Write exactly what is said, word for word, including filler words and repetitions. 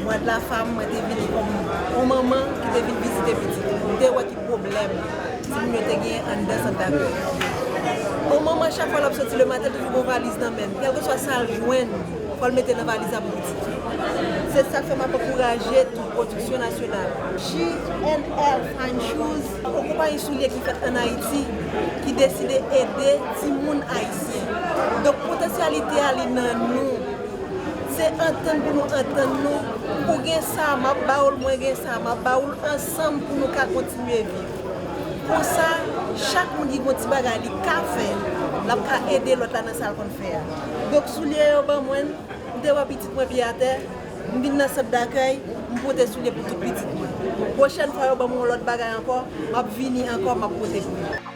Mwa de la fam, mwen te vini kòm yon manman ki te vin vizite pitit li. M te wè ki pwoblèm timoun yo te genyen anndan sant dakèy. Yon manman, chak fwa l ap soti lematen, toujou gon valiz nan men l. Kèlkeswa sa l jwenn, fò l mete nan valiz la pou pitit li. Se sa k fè m ap ankouraje tou pwodiksyon nasyonal. G N L Fine Shoes, yon konpayi soulye ki fèt ann Ayiti, ki deside ede timoun ayisyen. Donk, potansyalite a, li nan nou. Se antann pou nou antann nou. Ou gen sa, m ap ba ou l, mwen gen sa, m ap ba ou l, ansanm pou nou ka kontinye viv. Konsa, chak moun ki gen yon ti bagay li ka fè, l ap ka ede lòt la nan sa l konn fè a. Donk, soulye yo ban mwen, m te wè pitit mwen pye atè, m vin nan sant dakèy, m pote soulye pou tout pitit mwen. Pwochèn fwa yo ban mwen yon lòt bagay ankò, m ap vini ankò, m ap pote pou yo.